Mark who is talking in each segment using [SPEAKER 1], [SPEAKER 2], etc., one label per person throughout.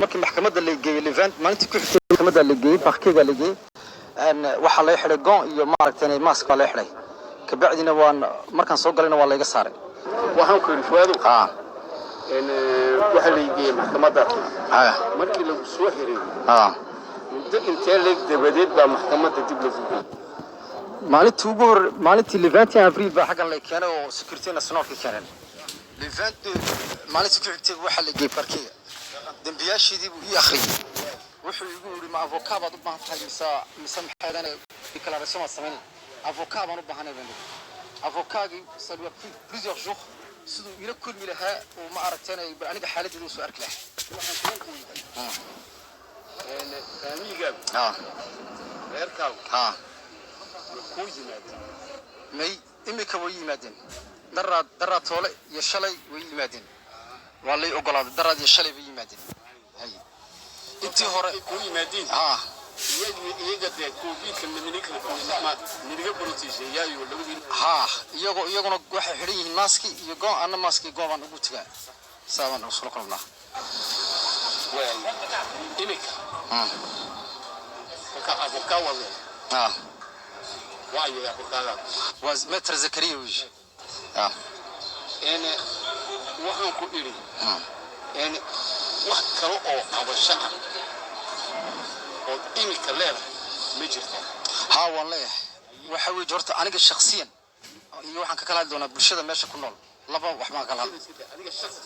[SPEAKER 1] Markii maxkamadda la geeyey le 20, maalintii ku xigtay maxkamadda la geeyey, parquet-ga la geeyey, waxaa lay xidhay gants iyo maaragtay mask baa lay xidhay. Kabacdina waan markaan soo galayna waa layga saaray.
[SPEAKER 2] Waxaan ku yidhi, Fuaadow, waxaa la geeyey maxkamadda. Markii lagu soo xiray, muddo intee leeg dabadeed baa maxkamadda dib lagu geeyey?
[SPEAKER 1] Maalintii ugu hor, maalintii le 21 avril baa xaggan lay keenay oo Sécurité nationale-ka keeneen. Le 22, maalintii ku xigtay, waxaa la geeyey parquet-ga. Dembiyaasheedii buu ii akhriyey. Wuxuu igu yidhi, "Ma avocat baad u baahan tahay mise maxay déclaration baad samaynay?" "Avocat baan u baahanay," baan idhi. Avocat-gii, ça lui a pris plusieurs jours siduu ila kulmi lahaa oo ma aragteen aniga xaaladdeeda usoo arki lahaa.
[SPEAKER 2] Famille-gaagu, reerkaagu ma kuu yimaadeen?
[SPEAKER 1] May, imika way yimaadeen. Daraad, daraad toole iyo shalay way yimaadeen. Waa lay ogolaaday. Daraad iyo shalay bay yimaadeen. Hay, intii hore
[SPEAKER 2] Ay kuu yimaadeen?
[SPEAKER 1] Ha.
[SPEAKER 2] Iyaga dee Covidka niniga protéger-yaayo labadii?
[SPEAKER 1] Ha, iyagoo iyaguna waxay xidhan yihiin mask-i iyo gants. Anna mask-i gants baan ugu tegaa, saabaan isula kulmnaa.
[SPEAKER 2] Waay, imika marka avocat waa leedahay?
[SPEAKER 1] Ha.
[SPEAKER 2] Waayo, avocat-gaagu?
[SPEAKER 1] Waa Maître Zakariya wiy, ha.
[SPEAKER 2] Waxaan ku idhi, wax kale oo qabasho ah ood imika leedahay ma jirtaa?
[SPEAKER 1] Haa, waan leeyahay. Waxa weeye horta aniga shakhsiyan iyo waxaan ka kala hadli doonaa bulshada meesha ku nool. Laba wax baan kala hadli.
[SPEAKER 2] Adiga shakhsi.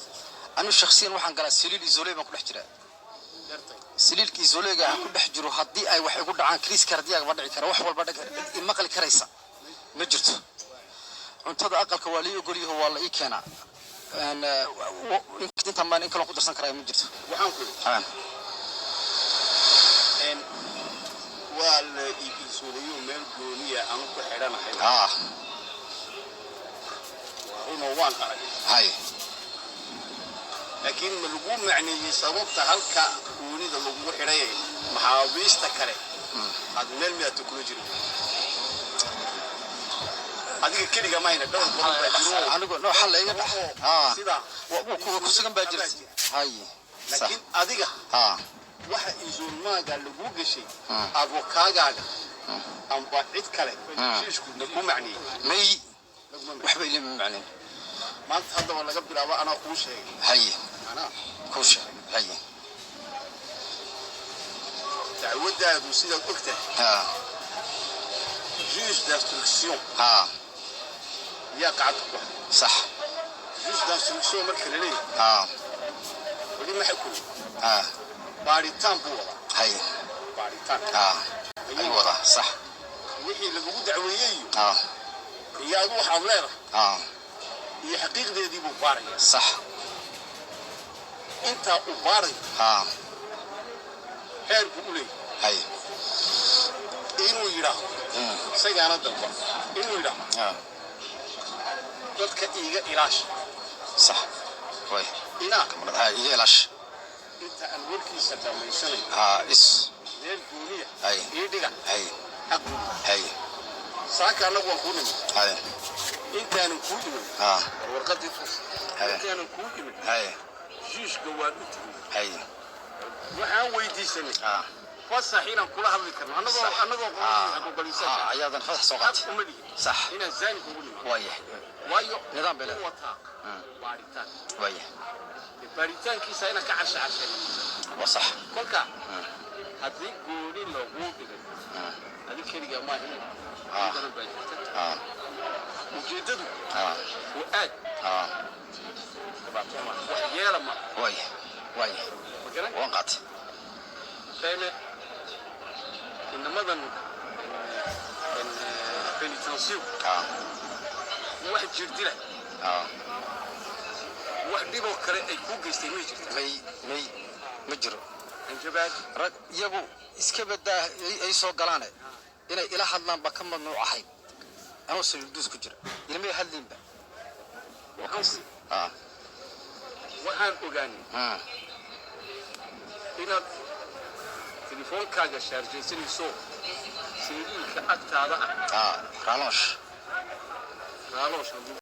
[SPEAKER 1] Anigu shakhsiyan waxaan galaa cellule isolée baan ku dhex jiraa.
[SPEAKER 2] Gartay.
[SPEAKER 1] Cellule-ka isolée-ga aan ku dhex jiro, haddii ay wax igu dhacaan, crise cardiaque baa dhici kara, wax walba dhici kara. Cid i maqli karaysa ma jirto. Cuntada aqalka waa lii ogolyaho, waa la ii keenaa. Intaan baan in kaloo ku darsan karaya ma jirto.
[SPEAKER 2] Waxaan ku idhi, waa la iisoolayo, meel gooniya aanu ku xidhanahay. Runoo waan arag. Laakiin ma lagu macneeyey sababta halka goonida lagugu xidhay, maxaabiista kale aad meel miyaata kula jirin? Adiga keliga mahayna, dhowr badan baa jiro.
[SPEAKER 1] Anigu no xal iga dhex
[SPEAKER 2] sidaa
[SPEAKER 1] kuwa ku sugan baa jirta, hay, sax.
[SPEAKER 2] Laakiin adiga waxa isolement-ga lagu gashay, avocat-gaaga amba cid kale shiishku lagu macneeyey?
[SPEAKER 1] May.
[SPEAKER 2] Laguma macneeyey.
[SPEAKER 1] Waxba ilama macnin.
[SPEAKER 2] Maanta haddaba laga bilaabo anaa kuu sheegay. Anaa
[SPEAKER 1] Kuu sheeg, haye.
[SPEAKER 2] Dacwadaadu, sidaad og tahay, juge d'instruction yaa gacanta ku hay. Juge d'instruction marka la leeyahay, weli ma xukumin, baaritaan buu wadaa. Baaritaan
[SPEAKER 1] Ayuu wadaa, sax.
[SPEAKER 2] Wixii lagugu dacweeyey iyo adu waxaad leedahay iyo xaqiiqdeedii buu baaraya. Intaa uu baarayo, xeer buu u leeyahay inuu yidhaahdo, isagaana dalba inuu yidhaahdo, "Dadka iiga ilaasha."
[SPEAKER 1] Sax way.
[SPEAKER 2] Inaa
[SPEAKER 1] Ha, iga ilaash.
[SPEAKER 2] Inta aan warkiisa dhammaysanayo
[SPEAKER 1] Ha is
[SPEAKER 2] meel gooniya ii dhiga. Xaq buu leeyahay. Saaka annagu waan kuu nimid. Intaanan kuu imin, war warqadii tus. Intaanan kuu imin, juge-ka waan u tegey. Waxaan weydiisanay fasax inaan kula hadli karno annagoo annagoo ogoleysan.
[SPEAKER 1] Ayaadan fasax soo
[SPEAKER 2] Xaq
[SPEAKER 1] qaatay.
[SPEAKER 2] uma lihin inaan zaani kugu nimaado.
[SPEAKER 1] Waayahay.
[SPEAKER 2] Waayo,
[SPEAKER 1] Nidaam bay leedahay.
[SPEAKER 2] uu wataa baaritaan.
[SPEAKER 1] Waayahay.
[SPEAKER 2] Dee baaritaankiisa inaan ka carsha carshayno.
[SPEAKER 1] Waa sax.
[SPEAKER 2] Kolka haddii gooni laguu dhigay, adig keligaa maahin, badan baa jirta. Ujeeddadu waa aad dhibaato ma wax yeela ma.
[SPEAKER 1] Waayahay.
[SPEAKER 2] Ma garan?
[SPEAKER 1] Waan qaatay.
[SPEAKER 2] Een inamadan pénitencier wax jirdila, wax dhiboo kale ay kuu geysteen ma jirta?
[SPEAKER 1] May, ma jiro.
[SPEAKER 2] Hanjabaad?
[SPEAKER 1] Rag iyagu iska badaa ay soo galaane, inay ila hadlaan baa ka mamnuuc ahayd. Anoo cellule 12 ku jira ilmay hadliinba.
[SPEAKER 2] Waxaan waxaan ogaanay inaad telefoonkaaga shaarjaysanayso cellule-ka agtaada ah.
[SPEAKER 1] Rallonge.
[SPEAKER 2] Rallonge lagu